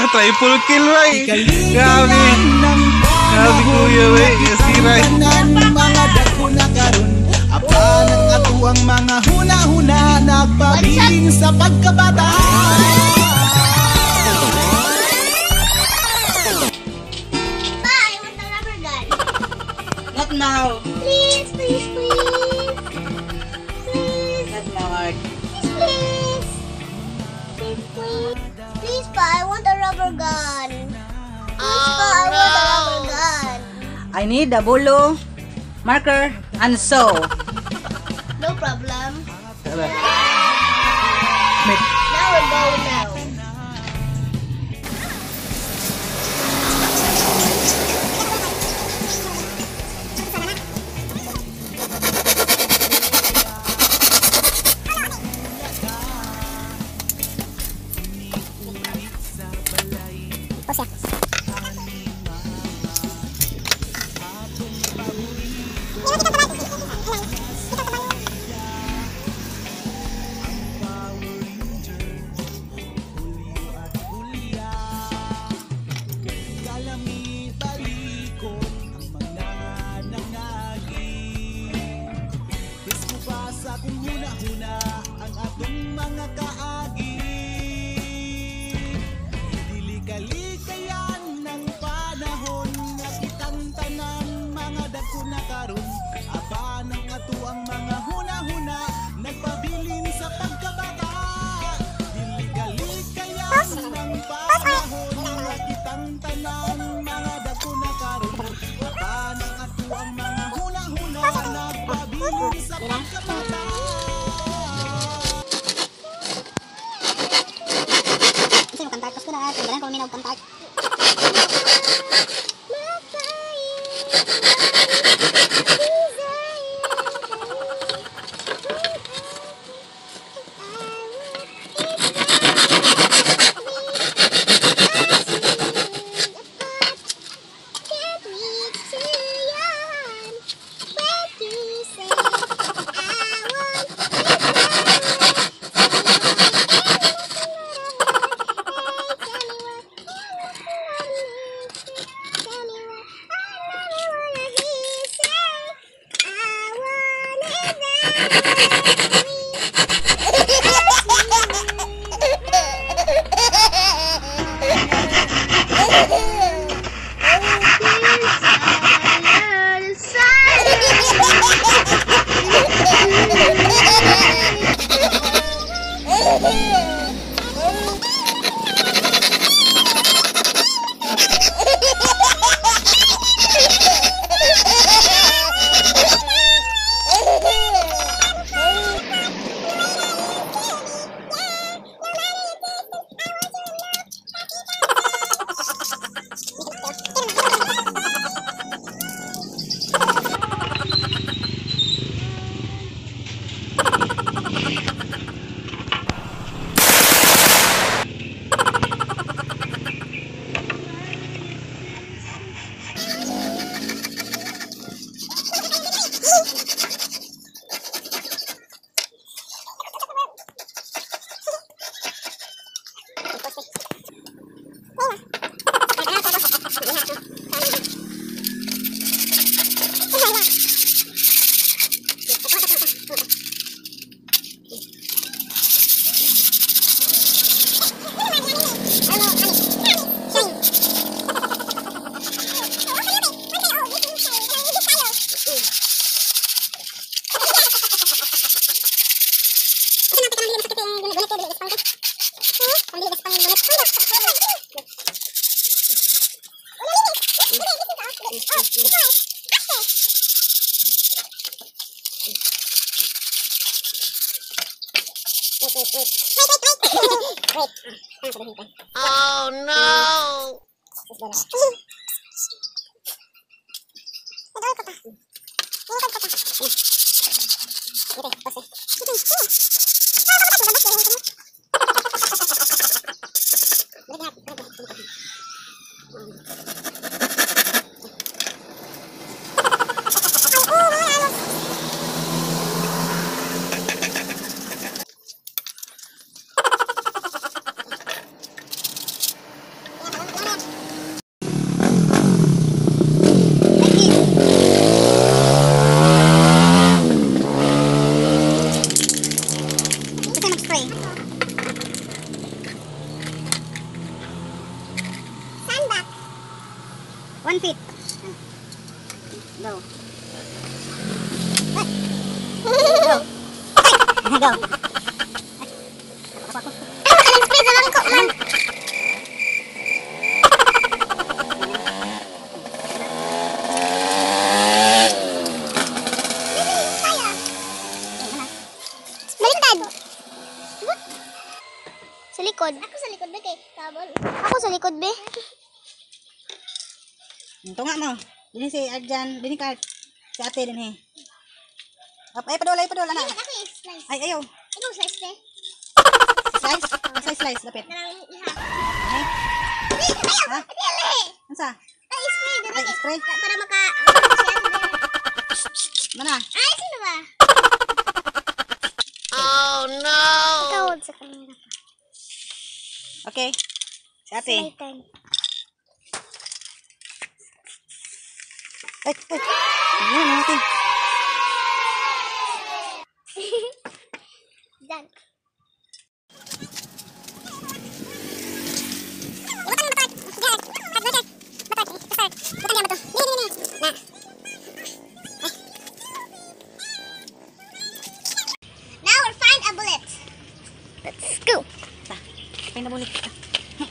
Triple kill bay. Grabe. Grabe kuya bay. Sira. Mga dako na karon, apan ang atuang mga huna-huna nagpabilin sa pagkabata. Pa, I want the rubber gun. Not now. Please, please, please. Please. Not now, Mark. Please, please. Please, please. Please, Pa, I want a rubber gun. Please, Pa, I want a rubber gun. I need a bolo, marker, and saw. No problem. Wait. Now we're going now. Oh no! Go. Ay, spray sa mangkok man. Baliktad. Sa likod. Ako sa likod, be, kay tabol. Ako sa likod, be. Ito nga mo. Dini si Arjan, dini ka. Si ate dini. Ay, padula, ay, padula na. Ako i-slice. Ay, ayaw. Ikaw slice, be. Slice? Slice, slice. Lapit. Kanang iha. Eh? Ayaw! Ha? Dili! Unsa? Ay, spray. Dili. Ay, spray. Para maka... Mana? Ay, sino ba? Oh, no! Ikaw sa camera pa. Okay. Si ate. My turn. Ay, ay. Ayan, ate. Done. Now we'll find a bullet. Let's go. Ay, nabulit.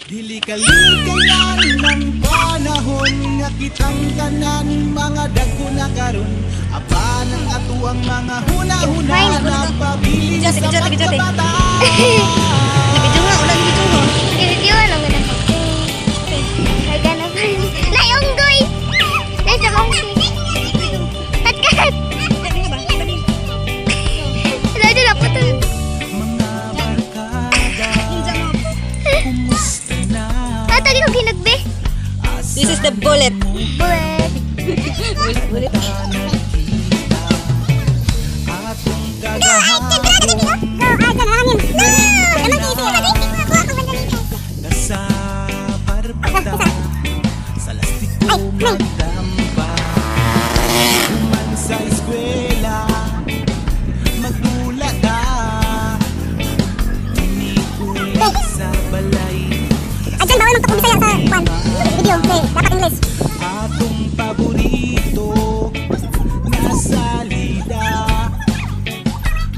Dili kalikayan ng panahon nga kitang tanan mga dagko na karon apan ang atuang mga huna-huna nagpabilin Video, sa video, video, video. pagkabata. Nabidyo nga, wala nabidyo mo. Video lang na ako. Kaya na pa. Layonggoy! Nasa kong Tatkat! Wala dyan ako to. Mga barkada, kumusta na? Tatagi ko ginagbe. This is the bullet. Bullet. Bullet, bullet. Atong kagahapon nasa barbada sa lastiko magdamba human sa eskwela magdulata Tinikulit sa balay. Ajan, bawal magtukong Bisaya sa kwan. Video, okay, dapat English. Atong paborito nasa lida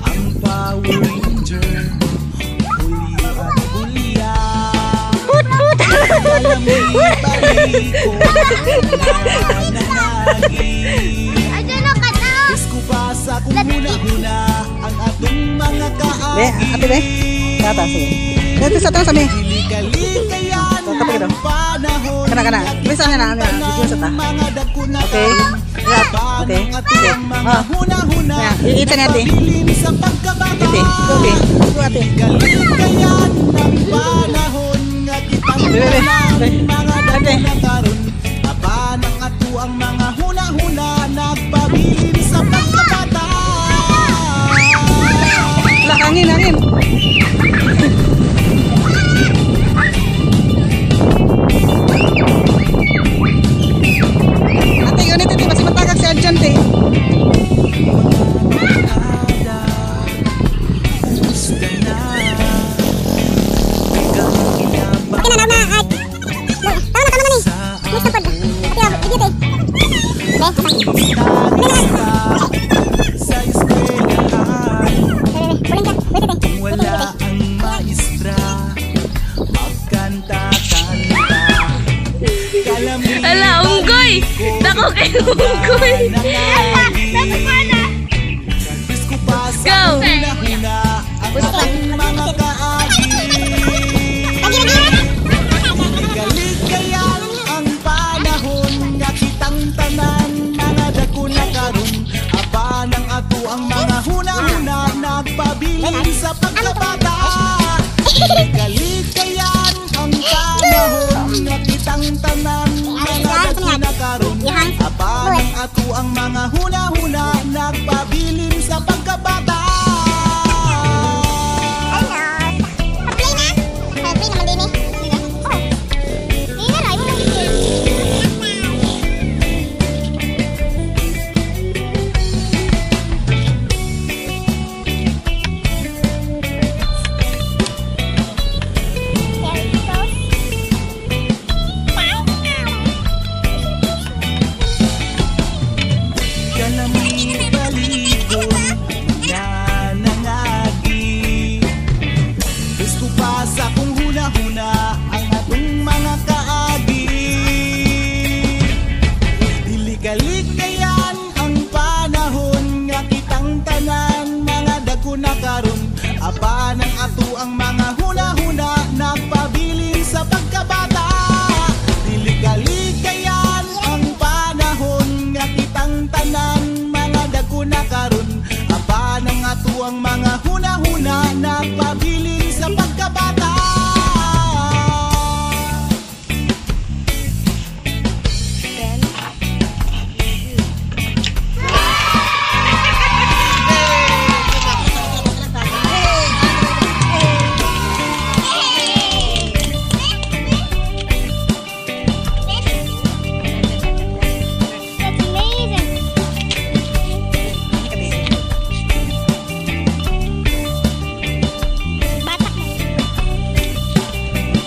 ang Power Ranger, Julio at Julia. Put, put. Ajan, ka na. Isko pa sa kung huna-huna ang atong mga Be, ate be. kaagi. Tata, sige. Dito sa taas kami. Likayan Tapos ito. ng panahon. Kana, kana. May saan na, na, video sa ta. Mga dagko na Okay. Yeah. Okay. Ang Sige. atong mga Oh. huna-huna Yeah, iita ni ate. nagpabilin sa pagkabata. Ate, okay. Go ate. Kalikayan ng panahon nga kitang Be, be, be. tanan, Be. mga dagko Ate. na karon apan ang atuang mga huna-huna nagpabilin sa pagkabata. Wala, hangin, hangin. Ate, yun ito, basta matagag si Arjan, te. Kumusta na? Ikaw Okay na, na, na. Tama na, tama na ni. sa Next na pod. Ate, video te. Be, sa eskwelahan. Be, be, be. Buling ka. Wait, te. Wala ang maestra, magkanta-kanta. Kalamitan Ala, unggoy! Dako kay unggoy! Presko pa sa Go! huna-huna ang atong mga kaagi. Kalikayan ang panahon nga kitang tanan mga dako na karon apan ang ato ang mga huna-huna nagpabilin sa pagkabata. Kalikayan ang panahon nga kitang tanan mga dako na karon apan ang ato ang mga huna-huna nagpabilin sa pagkabata. Play na. Play naman din eh. Oh. Hindi na, imo nang gipil. There it goes. Apan ang ato ang mga huna-huna nagpabilin sa pagkabata. Dili kalikayan ang panahon nga kitang tanan mga dako na karon. Apan ang ato ang mga huna-huna nagpabilin sa pagkabata. That's amazing. Batak na.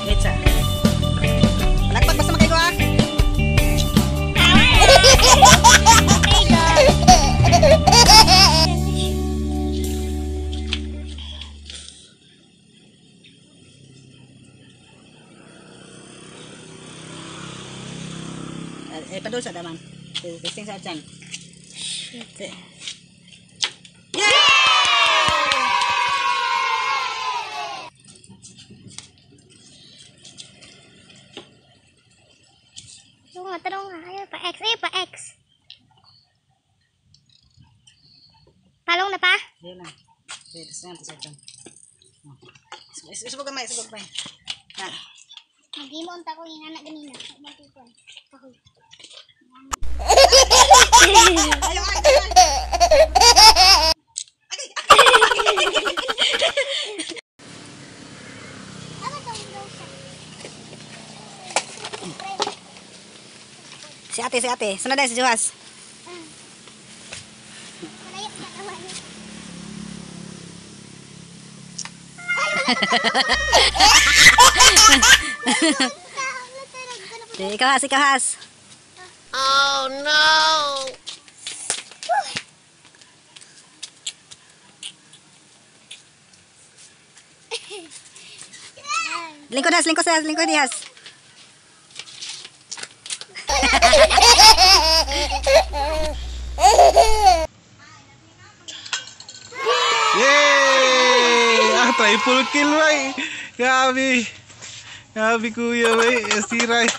Wait sa. Palakpak basta makaigo ah. Eh, padul sa daman. Testing sa Arjan. Yung nga, tanong nga. Ayaw pa X. Ayaw pa X. Palong na pa? Ayun na. Okay, testing natin sa Arjan. Oh. Isubog gamay, isubog gamay. Na. Maghimo unta ko yung anak ganina. Magtipon. Kahoy. Ayaw, ay, ay. Ano tong daw siya? Si ate, si ate. Sunod na si Juhas. Malayo pa naman. Eh, ikaw Has, ikaw Has. Lingkod Has, lingkod Has, lingkod Has. Yay! Ah, triple kill, bay. Grabe. Grabe, kuya, bay. Si Rai.